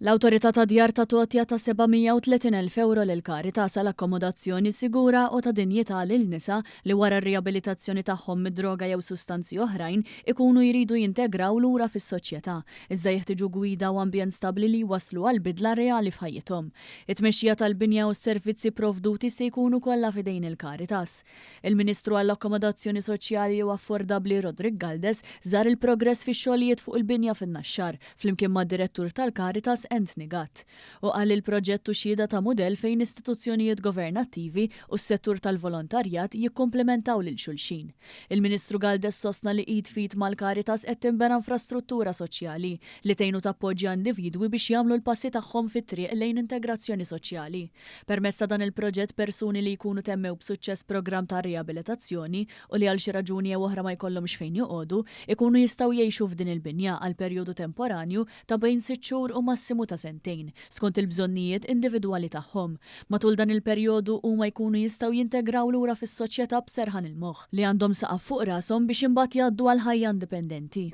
L-Awtorità tad-Djar tat għotja ta' 730,000 ewro lil Caritas għal akkomodazzjoni sigura u ta' dinjità lil nisa li wara r-riabilitazzjoni tagħhom mid-droga jew sustanzi oħrajn ikunu jridu jintegraw lura fis-soċjetà, iżda jeħtieġu gwida u ambjent stabbli li jwasslu għal bidla reali f'ħajjithom. It-tmexxija tal-binja u s-servizzi pprovduti se jkunu kollha f'idejn il-Caritas. Il-Ministru għall-Akkomodazzjoni Soċjali u Affordabbli Roderick Galdes żar il-progress fix-xogħlijiet fuq il-binja fin-Naxxar, flimkien mad-Direttur tal-Caritas Anthony Gatt. Hu qal li l-proġett hu xhieda ta' mudell fejn istituzzjonijiet governattivi u s-settur tal-volontarjat jikkumplimentaw lil xulxin. Il-Ministru Galdes sostna li id f'id mal-Caritas qed tinbena infrastruttura soċjali li tgħin u tappoġġja individwi biex jagħmlu l-passi tagħhom fit-triq lejn integrazzjoni soċjali. Permezz ta' dan il-proġett persuni li jkunu temmew b'suċċess programm ta' riabilitazzjoni u li għal xi raġuni jew oħra ma jkollhomx fejn joqogħdu, ikunu jistgħu jgħixu f'din il-binja għal perjodu temporanju ta' bejn sitt xhur u massimu ta' sentejn, skont il-bżonnijiet individwali tagħhom. Matul dan il-perjodu huma jkunu jistgħu jintegraw lura fis-soċjetà b'serħan il-moħħ li għandhom saqaf fuq rashom biex imbagħad jgħaddu għal ħajja indipendenti.